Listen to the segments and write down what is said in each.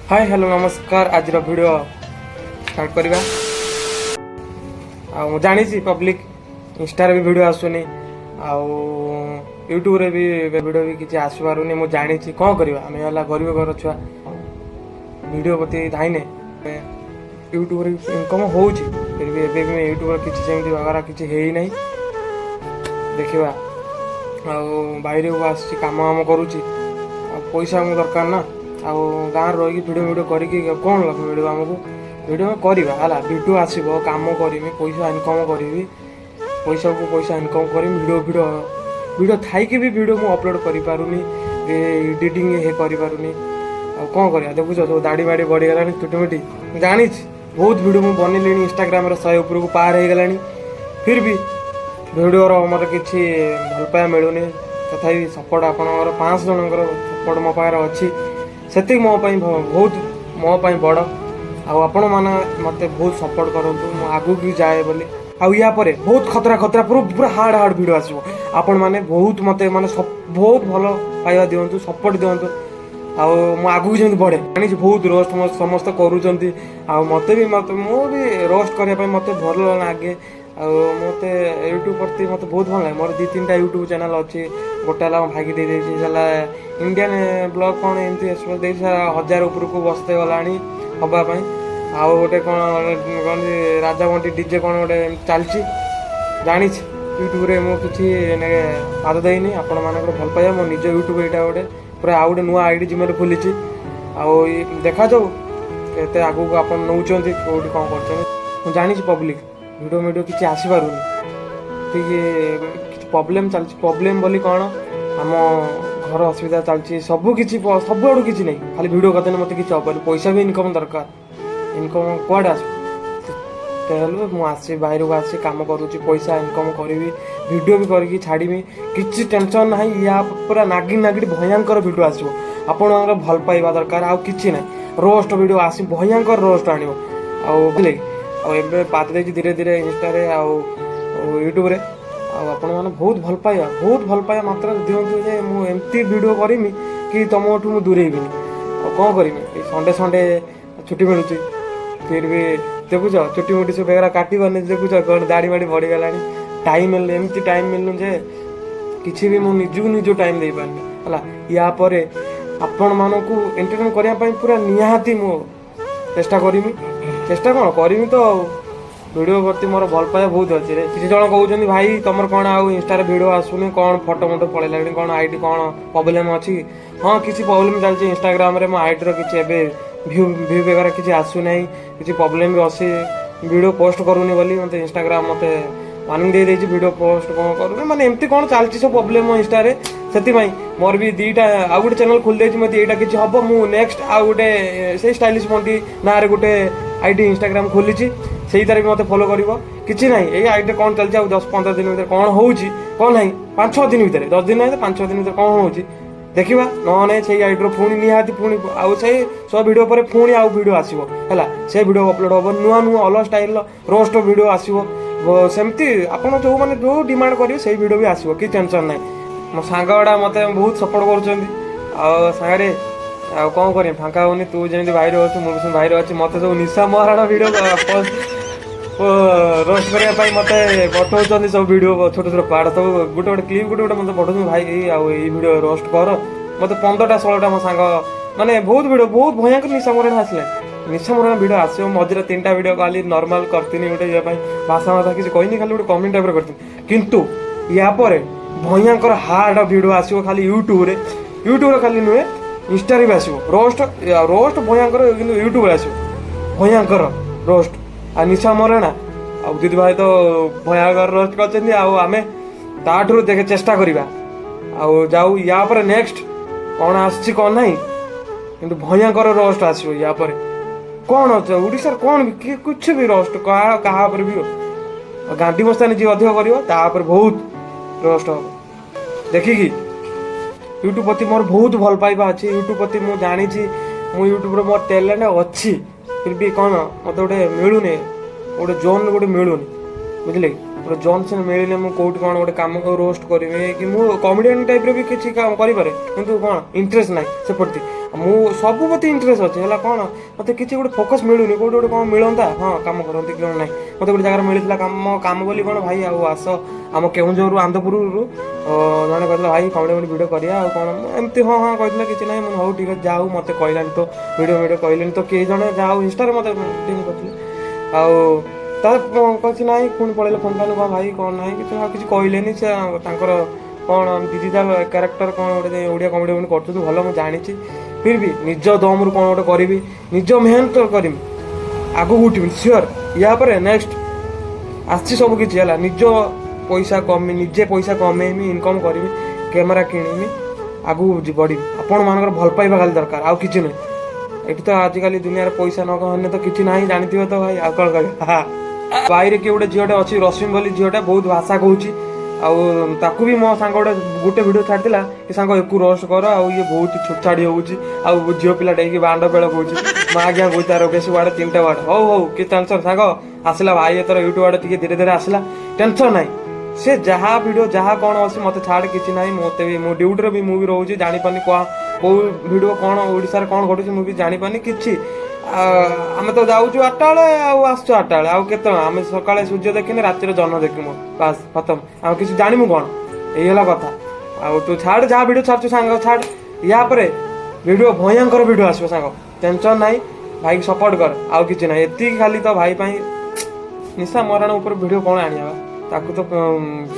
ହାଏ, hello, ନମସ୍କାର। ଆଜିର video start କରିବା। ଆଉ ମୁଁ ଜାଣିଛି ପବ୍ଲିକ୍, ଇନଷ୍ଟାରେ ବି ଭିଡ଼ିଓ ଆସୁନି ଆଉ ୟୁଟ୍ୟୁବରେ ବି ଭିଡ଼ିଓ ବି କିଛି ଆସିପାରୁନି। ମୁଁ ଜାଣିଛି, କ'ଣ କରିବା? ଆମେ ହେଲା ଗରିବ ଘର ଛୁଆ, ଭିଡ଼ିଓ ପ୍ରତି ଧାଇନେ ୟୁଟ୍ୟୁବରେ ଇନକମ୍ ହେଉଛି। ଫିର୍ ବି ଏବେ ବି ୟୁଟ୍ୟୁବରେ କିଛି ସେମିତି ବଗେରା କିଛି ହେଇନାହିଁ। ଦେଖିବା। ଆଉ ବାଇରେକୁ ଆସିଛି, କାମ କାମ କରୁଛି ଆଉ ପଇସା ଆମକୁ ଦରକାର ନା। ଆଉ ଗାଁରେ ରହିକି ଭିଡ଼ିଓ ଭିଡ଼ିଓ କରିକି କ'ଣ ଲାଭ ମିଳିବ ଆମକୁ? ଭିଡ଼ିଓ କରିବା ହେଲା, ଭିଡ଼ିଓ ଆସିବ, କାମ କରିବି, ପଇସା ଇନକମ୍ କରିବି, ପଇସାକୁ ପଇସା ଇନକମ୍ କରିବି। ଭିଡ଼ିଓ ଭିଡ଼ିଓ ଭିଡ଼ିଓ ଥାଇକି ବି ଭିଡ଼ିଓ ମୁଁ ଅପଲୋଡ଼ କରିପାରୁନି, ଏଡ଼ିଟିଂ ହେ କରିପାରୁନି। ଆଉ କ'ଣ କରିବା? ଦେଖୁଛ, ସବୁ ଦାଢ଼ି ବାଡ଼ି ବଢ଼ିଗଲାଣି, ଚୁଟି ମୁଟି। ମୁଁ ଜାଣିଛି, ବହୁତ ଭିଡ଼ିଓ ମୁଁ ବନେଇଲିଣି, ଇନଷ୍ଟାଗ୍ରାମରେ 100 ଉପରକୁ ପାର ହେଇଗଲାଣି। ଫିର୍ ବି ଭିଡ଼ିଓର ମୋର କିଛି ଭଲ ପାଇବା ମିଳୁନି। ତଥାପି ସପୋର୍ଟ ଆପଣଙ୍କର, 500 ଜଣଙ୍କର ସପୋର୍ଟ ମୋ ପାଖରେ ଅଛି, ସେତିକି ମୋ ପାଇଁ ବହୁତ ମୋ ପାଇଁ ବଡ଼। ଆଉ ଆପଣମାନେ ମୋତେ ବହୁତ ସପୋର୍ଟ କରନ୍ତୁ, ମୁଁ ଆଗକୁ ବି ଯାଏ ବୋଲି। ଆଉ ୟା ପରେ ବହୁତ ଖତରା ଖତରା, ପୁରା ପୁରା ହାର୍ଡ଼ ହାର୍ଡ଼ ଭିଡ଼ିଓ ଆସିବ। ଆପଣମାନେ ବହୁତ ମୋତେ ମାନେ ବହୁତ ଭଲ ପାଇବା ଦିଅନ୍ତୁ, ସପୋର୍ଟ ଦିଅନ୍ତୁ ଆଉ ମୁଁ ଆଗକୁ ଯେମିତି ବଢ଼େ। ଜାଣିଛି, ବହୁତ ରୋଷ୍ଟ ସମସ୍ତେ କରୁଛନ୍ତି ଆଉ ମୋତେ ବି ମୋତେ ମୁଁ ବି ରୋଷ୍ଟ କରିବା ପାଇଁ ମୋତେ ଭଲ ଲାଗେ। ଆଉ ମୋତେ ୟୁଟ୍ୟୁବ୍ ପ୍ରତି ମୋତେ ବହୁତ ଭଲ ଲାଗେ। ମୋର ଦୁଇ ତିନିଟା ୟୁଟ୍ୟୁବ୍ ଚ୍ୟାନେଲ୍ ଅଛି। ଗୋଟେ ହେଲା ମୋ ଭାଇକି ଦେଇଦେଇଛି, ହେଲା ଇଣ୍ଡିଆନ୍ ବ୍ଲଗ୍ କ'ଣ ଏମିତି ଏସବୁ ଦେଇଛି, 1000 ଉପରକୁ ବସ୍ତେ ଗଲାଣି ହେବା ପାଇଁ। ଆଉ ଗୋଟେ କ'ଣ କହନ୍ତି, ରାଜା ବଣ୍ଟି ଡିଜେ କ'ଣ ଗୋଟେ ଏମିତି ଚାଲିଛି। ଜାଣିଛି, ୟୁଟ୍ୟୁବରେ ମୁଁ କିଛି ପାଦ ଦେଇନି। ଆପଣମାନଙ୍କର ଭଲ ପାଇବା, ମୋ ନିଜ ୟୁଟ୍ୟୁବ୍ ଏଇଟା ଗୋଟେ ପୁରା ଆଉ ଗୋଟେ ନୂଆ ଆଇଡ଼ି ଜିମେଲ୍ ଖୋଲିଛି। ଆଉ ଦେଖାଯାଉ କେତେ ଆଗକୁ ଆପଣ ନେଉଛନ୍ତି, କେଉଁଠି କ'ଣ କରୁଛନ୍ତି। ମୁଁ ଜାଣିଛି ପବ୍ଲିକ୍, ଭିଡ଼ିଓ ଭିଡ଼ିଓ କିଛି ଆସିପାରୁନି, ଟିକେ କିଛି ପ୍ରୋବ୍ଲେମ୍ ଚାଲିଛି। ପ୍ରୋବ୍ଲେମ୍ ବୋଲି କ'ଣ, ଆମ ଘର ଅସୁବିଧା ଚାଲିଛି, ସବୁ କିଛି ସବୁଆଡ଼ୁ କିଛି ନାହିଁ। ଖାଲି ଭିଡ଼ିଓ କରିଦେଲେ ମୋତେ କିଛି ହେବନି, ପଇସା ବି ଇନକମ୍ ଦରକାର। ଇନକମ୍ କୁଆଡ଼େ ଆସିବ? ତାହେଲେ ମୁଁ ଆସି ବାହାରକୁ ଆସି କାମ କରୁଛି, ପଇସା ଇନକମ୍ କରିବି, ଭିଡ଼ିଓ ବି କରିକି ଛାଡ଼ିବି, କିଛି ଟେନସନ୍ ନାହିଁ। ୟା ପୁରା ନାଗି ନାଗିଡ଼ି ଭୟଙ୍କର ଭିଡ଼ିଓ ଆସିବ। ଆପଣଙ୍କର ଭଲ ପାଇବା ଦରକାର, ଆଉ କିଛି ନାହିଁ। ରୋଷ୍ଟ ଭିଡ଼ିଓ ଆସି ଭୟଙ୍କର ରୋଷ୍ଟ ଆଣିବ। ଆଉ ବୁଝିଲେ କି? ଆଉ ଏବେ ପାଦ ଦେଇଛି ଧୀରେ ଧୀରେ ଇନଷ୍ଟାରେ ଆଉ ୟୁଟ୍ୟୁବରେ। ଆଉ ଆପଣମାନେ ବହୁତ ଭଲ ପାଇବା, ବହୁତ ଭଲ ପାଇବା ମାତ୍ରାରେ ଦିଅନ୍ତୁ ଯେ ମୁଁ ଏମିତି ଭିଡ଼ିଓ କରିମି କି ତମଠୁ ମୁଁ ଦୂରେଇବିନି। ଆଉ କ'ଣ କରିମି? ଏଇ ସଣ୍ଡେ ସଣ୍ଡେ ଛୁଟି ମିଳୁଛି। ଫିର୍ ବି ଦେଖୁଛ, ଚୁଟି ମୁଟି ସବୁ ବେଗରା କାଟିବନି। ଦେଖୁଛ, କ'ଣ ଦାଢ଼ି ମାଡ଼ି ବଢ଼ିଗଲାଣି। ଟାଇମ୍ ମିଳିଲେ, ଏମିତି ଟାଇମ୍ ମିଳୁନି ଯେ କିଛି ବି ମୁଁ ନିଜକୁ ନିଜକୁ ଟାଇମ୍ ଦେଇପାରୁନି। ହେଲା, ୟା ପରେ ଆପଣମାନଙ୍କୁ ଏଣ୍ଟରଟେନ୍ କରିବା ପାଇଁ ପୁରା ନିହାତି ମୁଁ ଚେଷ୍ଟା କରିମି। ଚେଷ୍ଟା କ'ଣ କରିମି ତ, ଆଉ ଭିଡ଼ିଓ ପ୍ରତି ମୋର ଭଲ ପାଇବା ବହୁତ ଅଛି ରେ। କିଛି ଜଣ କହୁଛନ୍ତି, ଭାଇ, ତମର କ'ଣ ଆଉ ଇନଷ୍ଟାରେ ଭିଡ଼ିଓ ଆସୁନି? କ'ଣ ଫଟୋ ଫଟୋ ପଳେଇଲାଣି? କ'ଣ ଆଇଡି କ'ଣ ପ୍ରୋବ୍ଲେମ୍ ଅଛି? ହଁ, କିଛି ପ୍ରୋବ୍ଲେମ୍ ଚାଲିଛି ଇନଷ୍ଟାଗ୍ରାମରେ। ମୋ ଆଇଡ଼ିର କିଛି ଏବେ ଭ୍ୟୁ ଭ୍ୟୁ ବଗେରା କିଛି ଆସୁନାହିଁ। କିଛି ପ୍ରୋବ୍ଲେମ୍ ବି ଅଛି। ଭିଡ଼ିଓ ପୋଷ୍ଟ କରୁନି ବୋଲି ମୋତେ ଇନଷ୍ଟାଗ୍ରାମ ମୋତେ ୱାର୍ଣ୍ଣିଂ ଦେଇଦେଇଛି। ଭିଡ଼ିଓ ପୋଷ୍ଟ କ'ଣ କରୁନି, ମାନେ ଏମିତି କ'ଣ ଚାଲିଛି ସବୁ ପ୍ରୋବ୍ଲେମ୍ ମୋ ଇନଷ୍ଟାରେ। ସେଥିପାଇଁ ମୋର ବି ଦୁଇଟା ଆଉ ଗୋଟେ ଚ୍ୟାନେଲ୍ ଖୋଲି ଦେଇଛି। ମୋତେ ଏଇଟା କିଛି ହବ, ମୁଁ ନେକ୍ସଟ ଆଉ ଗୋଟେ ସେଇ ଷ୍ଟାଇଲିଶ ବଣ୍ଟି ନାଁରେ ଗୋଟେ ଆଇଡି ଇନଷ୍ଟାଗ୍ରାମ ଖୋଲିଛି। ସେଇଥିରେ ବି ମୋତେ ଫଲୋ କରିବ। କିଛି ନାହିଁ, ଏଇ ଆଇଡ଼ିରେ କ'ଣ ଚାଲିଛି, ଆଉ 10-15 ଦିନ ଭିତରେ କ'ଣ ହେଉଛି କ'ଣ ନାହିଁ, 5-6 ଦିନ ଭିତରେ, 10 ଦିନ ନାହିଁ ତ 5-6 ଦିନ ଭିତରେ କ'ଣ ହେଉଛି ଦେଖିବା। ନହେଲେ ସେଇ ଆଇଡ଼ିର ପୁଣି ନିହାତି ପୁଣି ଆଉ ସେଇ ସବୁ ଭିଡ଼ିଓ ପରେ ପୁଣି ଆଉ ଭିଡ଼ିଓ ଆସିବ। ହେଲା, ସେ ଭିଡ଼ିଓ ଅପଲୋଡ଼ ହେବ, ନୂଆ ନୂଆ ଅଲଗା ଷ୍ଟାଇଲର ରୋଷ୍ଟ ଭିଡ଼ିଓ ଆସିବ। ସେମିତି ଆପଣ ଯେଉଁମାନେ ଯେଉଁ ଡିମାଣ୍ଡ କରିବେ, ସେଇ ଭିଡ଼ିଓ ବି ଆସିବ, କିଛି ଟେନସନ୍ ନାହିଁ। ମୋ ସାଙ୍ଗ ଗୁଡ଼ା ମୋତେ ବହୁତ ସପୋର୍ଟ କରୁଛନ୍ତି। ଆଉ ସାଙ୍ଗରେ ଆଉ କ'ଣ କରିବି, ଫାଙ୍କା ହେଉନି। ତୁ ଯେମିତି ଭାଇରେ ଅଛୁ, ମୁଁ ବି ସେମିତି ଭାଇରେ ଅଛି। ମୋତେ ସବୁ ନିଶା ମହାରାଣା ଭିଡ଼ିଓ ରୋଷ୍ଟ କରିବା ପାଇଁ ମୋତେ ପଠଉଛନ୍ତି ସବୁ ଭିଡ଼ିଓ, ଛୋଟ ଛୋଟ ପାର୍ଟ ସବୁ, ଗୋଟେ ଗୋଟେ କ୍ଲିପ୍ ଗୋଟେ ଗୋଟେ ମୋତେ ପଠଉଛନ୍ତି, ଭାଇ, ଏଇ ଆଉ ଏଇ ଭିଡ଼ିଓ ରୋଷ୍ଟ କର। ମୋତେ 15ଟା 16ଟା ମୋ ସାଙ୍ଗ ମାନେ ବହୁତ ଭିଡ଼ିଓ, ବହୁତ ଭୟଙ୍କର ନିଶା ମହାରାଣା ଆସିଲାଣି। ନିଶା ମହାରାଣା ଭିଡ଼ିଓ ଆସିବ। ମଝିରେ ତିନିଟା ଭିଡ଼ିଓ ଖାଲି ନର୍ମାଲ କରିଥିଲି, ଗୋଟେ ଇଏ ପାଇଁ ଭାଷା ଭାଷା କିଛି କହିନି, ଖାଲି ଗୋଟେ କମେଣ୍ଟ ଟାଇପ୍ର କରିଥିଲି। କିନ୍ତୁ ୟା ପରେ ଭୟଙ୍କର ହାର୍ଡ ଭିଡ଼ିଓ ଆସିବ ଖାଲି ୟୁଟ୍ୟୁବରେ। ୟୁଟ୍ୟୁବରେ ଖାଲି ନୁହେଁ, ଇନଷ୍ଟାରେ ବି ଆସିବ ରୋଷ୍ଟ। ରୋଷ୍ଟ ଭୟଙ୍କର, କିନ୍ତୁ ୟୁଟ୍ୟୁବରେ ଆସିବ ଭୟଙ୍କର ରୋଷ୍ଟ। ଆଉ ନିଶା ମହାରାଣା ଆଉ ଦିଦି ଭାଇ ତ ଭୟଙ୍କର ରୋଷ୍ଟ କରିଛନ୍ତି, ଆଉ ଆମେ ତାଠାରୁ ଦେଖେ ଚେଷ୍ଟା କରିବା। ଆଉ ଯାଉ, ୟା ପରେ ନେକ୍ସଟ କ'ଣ ଆସୁଛି କ'ଣ ନାହିଁ, କିନ୍ତୁ ଭୟଙ୍କର ରୋଷ୍ଟ ଆସିବ ୟା ପରେ। କ'ଣ ଅଛି ଓଡ଼ିଶାରେ, କ'ଣ ବି କିଏ କିଛି ବି ରୋଷ୍ଟ କାହା କାହା ଉପରେ ବି, ଆଉ ଗାଣ୍ଡି ମସ୍ତାନି ଯିଏ ଅଧିକ କରିବ, ତା ଉପରେ ବହୁତ ରୋଷ୍ଟ ହବ ଦେଖିକି। ୟୁଟ୍ୟୁବ୍ ପ୍ରତି ମୋର ବହୁତ ଭଲ ପାଇବା ଅଛି। ୟୁଟ୍ୟୁବ୍ ପ୍ରତି ମୁଁ ଜାଣିଛି, ମୁଁ ୟୁଟ୍ୟୁବ୍ରେ ମୋର ଟ୍ୟାଲେଣ୍ଟ ଅଛି। ଫିର୍ ବି କ'ଣ ମୋତେ ଗୋଟେ ମିଳୁନି, ଗୋଟେ ଜୋନ୍ ଗୋଟେ ମିଳୁନି, ବୁଝିଲେ କି? ଗୋଟେ ଜୋନ୍ ସିନା ମିଳିଲେ ମୁଁ କେଉଁଠି କ'ଣ ଗୋଟେ କାମ ରୋଷ୍ଟ କରିବି କି ମୁଁ କମେଡ଼ିଆନ୍ ଟାଇପ୍ର ବି କିଛି କାମ କରିପାରେ। କିନ୍ତୁ କ'ଣ ଇଣ୍ଟରେଷ୍ଟ ନାହିଁ ସେ ପ୍ରତି। ମୁଁ ସବୁ ପ୍ରତି ଇଣ୍ଟରେଷ୍ଟ ଅଛି। ହେଲା କ'ଣ, ମୋତେ କିଛି ଗୋଟେ ଫୋକସ୍ ମିଳୁନି, କେଉଁଠି ଗୋଟେ କ'ଣ ମିଳନ୍ତା, ହଁ କାମ କରନ୍ତି କି ନାହିଁ। ମୋତେ ଗୋଟେ ଜାଗାରେ ମିଳିଥିଲା କାମ, କାମ ବୋଲି କ'ଣ ଭାଇ, ଆଉ ଆସ ଆମ କେଉଁଝରରୁ ଆନ୍ଦପୁରରୁ ଜଣେ କହିଥିଲା ଭାଇ କମେଡ଼ି ମେଡ଼ି ଭିଡ଼ିଓ କରିବା ଆଉ କ'ଣ, ମୁଁ ଏମିତି ହଁ ହଁ କହିଥିଲା, କିଛି ନାହିଁ। ମୁଁ ହଉ ଠିକ୍ ଅଛି, ଯାଉ ମୋତେ କହିଲାନି ତ ଭିଡ଼ିଓ ଭିଡ଼ିଓ କହିଲେନି ତ କେହି ଜଣେ, ଯାହା ହଉ ଇନଷ୍ଟାରେ ମୋତେ DM କରିଥିଲେ। ଆଉ ତା କିଛି ନାହିଁ, ପୁଣି ପଳେଇଲେ ଫୋନ୍ ଫାନ୍, କ'ଣ ଭାଇ କ'ଣ ନାହିଁ କିଛି ଆଉ କିଛି କହିଲେନି। ସେ ତାଙ୍କର କ'ଣ ଡିଜିଟାଲ କ୍ୟାରେକ୍ଟର କ'ଣ ଗୋଟେ ଓଡ଼ିଆ କମେଡ଼ି ଫମେଡ଼ି କରୁଛନ୍ତି ଭଲ, ମୁଁ ଜାଣିଛି। ଫିର୍ ବି ନିଜ ଦମରୁ କ'ଣ ଗୋଟେ କରିବି, ନିଜ ମେହନତ କରିବି, ଆଗକୁ ଉଠିବି ସିଓର। ୟା ପରେ ନେକ୍ସଟ ଆସିଛି ସବୁ କିଛି। ହେଲା ନିଜ ପଇସା କମି, ନିଜେ ପଇସା କମେଇମି, ଇନକମ୍ କରିବି, କ୍ୟାମେରା କିଣିବି, ଆଗକୁ ବଢ଼ିବି। ଆପଣମାନଙ୍କର ଭଲ ପାଇବା ଖାଲି ଦରକାର, ଆଉ କିଛି ନୁହେଁ। ଏଠି ତ ଆଜିକାଲି ଦୁନିଆରେ ପଇସା ନ ହେଲେ ତ କିଛି ନାହିଁ, ଜାଣିଥିବ ତ ଭାଇ, ଆଉ କ'ଣ କହିବି। ବାଇରେ କିଏ ଗୋଟେ ଝିଅଟେ ଅଛି ରଶ୍ମି ବୋଲି, ଝିଅଟା ବହୁତ ଭାଷା କହୁଛି। ଆଉ ତାକୁ ବି ମୋ ସାଙ୍ଗ ଗୋଟେ ଗୋଟେ ଭିଡ଼ିଓ ଛାଡ଼ିଥିଲା କି ସାଙ୍ଗ ଏକୁ ରୋଷ୍ଟ କର, ଆଉ ଇଏ ବହୁତ ଛୋଟଛାଡ଼ି ହଉଛି, ଆଉ ଝିଅ ପିଲାଟା ହେଇକି ବାଣ୍ଡ ବେଳ କହୁଛି, ମା ଆଜ୍ଞା କହୁଛି, ତାର ବେଶୀ ୱାର୍ଡ଼ ତିନିଟା ୱାର୍ଡ଼। ହଉ ହଉ, କି ଟେନସନ୍ ସାଙ୍ଗ, ଆସିଲା ଭାଇ ଏଥର ୟୁଟ୍ୟୁବ ଆଡ଼େ ଟିକେ ଧୀରେ ଧୀରେ ଆସିଲା, ଟେନସନ୍ ନାହିଁ। ସେ ଯାହା ଭିଡ଼ିଓ ଯାହା କ'ଣ ଅଛି ମୋତେ ଛାଡ଼, କିଛି ନାହିଁ। ମୋତେ ବି ମୁଁ ଡ୍ୟୁଟିରେ ବି ମୁଁ ବି ରହୁଛି, ଜାଣିପାରୁନି କ'ଣ କେଉଁ ଭିଡ଼ିଓ କ'ଣ ଓଡ଼ିଶାରେ କ'ଣ ଘଟୁଛି, ମୁଁ ବି ଜାଣିପାରୁନି କିଛି। ଆମେ ତ ଯାଉଛୁ 8ଟା ବେଳେ ଆଉ ଆସୁଛୁ 8ଟା ବେଳେ, ଆଉ କେତେବେଳେ ଆମେ ସକାଳେ ସୂର୍ଯ୍ୟ ଦେଖିନି, ରାତିରେ ଜହ୍ନ ଦେଖିମୁ, ବାସ୍ ଖତମ। ଆଉ କିଛି ଜାଣିମୁ କ'ଣ? ଏଇ ହେଲା କଥା। ଆଉ ତୁ ଛାଡ଼, ଯାହା ଭିଡ଼ିଓ ଛାଡ଼ୁଛୁ ସାଙ୍ଗ ଛାଡ଼। ୟା ପରେ ଭିଡ଼ିଓ ଭୟଙ୍କର ଭିଡ଼ିଓ ଆସିବ ସାଙ୍ଗ, ଟେନସନ୍ ନାହିଁ। ଭାଇକି ସପୋର୍ଟ କର, ଆଉ କିଛି ନାହିଁ, ଏତିକି ଖାଲି ତ ଭାଇ ପାଇଁ। ନିଶା ମରଣ ଉପରେ ଭିଡ଼ିଓ କ'ଣ ଆଣିବା? ତାକୁ ତ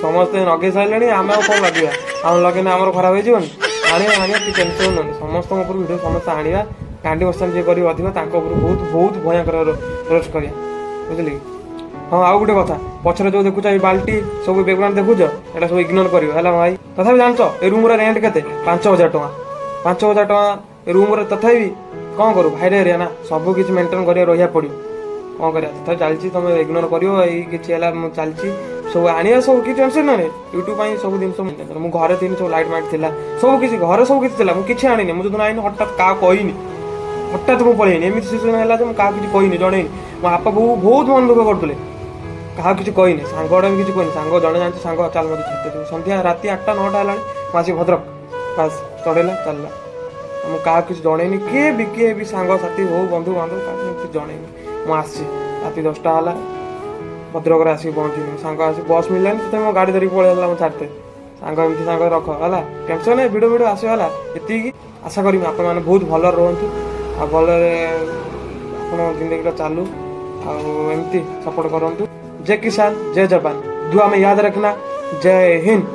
ସମସ୍ତେ ଲଗେଇ ସାରିଲେଣି, ଆମେ ଆଉ କ'ଣ ଲଗେଇବା? ଆମେ ଲଗେଇଲେ ଆମର ଖରାପ ହେଇଯିବନି? ଆଣିବା ଆଣିବା, କି ଟେନସନ୍ ନିଅନି। ସମସ୍ତଙ୍କ ଉପରୁ ଭିଡ଼ିଓ ସମସ୍ତେ ଆଣିବା। ଗାଣ୍ଡି ମସ୍ତାନ ଯିଏ କରିବ ଅଧିକ, ତାଙ୍କ ଉପରୁ ବହୁତ ବହୁତ ଭୟଙ୍କର ରୋଷ୍ଟ କରିବା, ବୁଝିଲେ କି? ହଁ, ଆଉ ଗୋଟେ କଥା, ପଛରେ ଯୋଉ ଦେଖୁଛ ଏଇ ବାଲ୍ଟି ସବୁ ବ୍ୟାକଗ୍ରାଉଣ୍ଡ ଦେଖୁଛ, ଏଇଟା ସବୁ ଇଗ୍ନୋର କରିବ ହେଲା ଭାଇ। ତଥାପି ଜାଣିଛ ଏ ରୁମ୍ର ରେଣ୍ଟ କେତେ? 5000 ଟଙ୍କା, 5000 ଟଙ୍କା ଏ ରୁମ୍ରେ। ତଥାପି କ'ଣ କରୁ, ଭାଇରେ ଏରିଆ ନା, ସବୁ କିଛି ମେଣ୍ଟେନ୍ କରିବା ରହିବାକୁ ପଡ଼ିବ, କ'ଣ କରିବା? ତଥାପି ଚାଲିଛି, ତମେ ଇଗ୍ନୋର କରିବ। ଏଇ କିଛି ହେଲା, ମୁଁ ଚାଲିଛି, ସବୁ ଆଣିବା ସବୁ, କିଛି ଟେନସନ୍ ନାହିଁ। ୟୁଟ୍ୟୁବ ପାଇଁ ସବୁ ଜିନିଷ ମୁଁ ଘରେ ଥିଲି, ସବୁ ଲାଇଟ୍ ମାଇଟ୍ ଥିଲା, ସବୁ କିଛି ଘରେ ସବୁ କିଛି ଥିଲା, ମୁଁ କିଛି ଆଣିନି। ମୁଁ ଯୋଉଦିନ ଆଣିନି ହଠାତ୍ କାହାକୁ କହିନି, ହଠାତ୍ ମୁଁ ପଳେଇନି। ଏମିତି ସିଚୁଏସନ୍ ହେଲା ଯେ ମୁଁ କାହାକୁ କିଛି କହିନି, ଜଣେଇନି। ମୋ ବାପା ବୋଉ ବହୁତ ମନ ଦୁଃଖ କରୁଥିଲେ, କାହାକୁ କିଛି କହିନି, ସାଙ୍ଗଟା ବି କିଛି କହିନି। ସାଙ୍ଗ ଜଣେ ଜାଣିଛି, ସାଙ୍ଗ ଚାଲ ମୋତେ ଛାଡ଼ି, ସନ୍ଧ୍ୟା ରାତି 8ଟା 9ଟା ହେଲାଣି, ମୁଁ ଆସିକି ଭଦ୍ରକ, ବାସ୍ ଚଢ଼େଇଲା ଚାଲିଲା। ମୁଁ କାହାକୁ କିଛି ଜଣେଇନି, କିଏ ବି ସାଙ୍ଗସାଥି ହଉ ବନ୍ଧୁ ବାନ୍ଧବ, କାହାକୁ କିଛି ଜଣେଇନି। ମୁଁ ଆସିଛି ରାତି 10ଟା ହେଲା, ଭଦ୍ରକରେ ଆସିକି ପହଞ୍ଚିନି। ସାଙ୍ଗ ଆସି ବସ୍ ମିଳିଲାନି, ତଥାପି ମୋ ଗାଡ଼ି ଧରିକି ପଳେଇ ଆସିଲା, ମୁଁ ଛାଡ଼ିତେ। ସାଙ୍ଗ ଏମିତି ସାଙ୍ଗ ରଖ ହେଲା, ଟେନସନ୍ ନାହିଁ, ଭିଡ଼ିଓ ଭିଡ଼ିଓ ଆସିବ ହେଲା। ଏତିକି ଆଶା କରିବି ଆପଣମାନେ ବହୁତ ଭଲରେ ରୁହନ୍ତୁ ଆଉ ଭଲରେ ଆପଣଙ୍କ ଜିନ୍ଦଗିଟା ଚାଲୁ, ଆଉ ଏମିତି ସପୋର୍ଟ କରନ୍ତୁ। ଜୟ କିଷାନ, ଜୟ ଯବାନ, दुआ में याद रखना। ଜୟ ହିନ୍ଦ।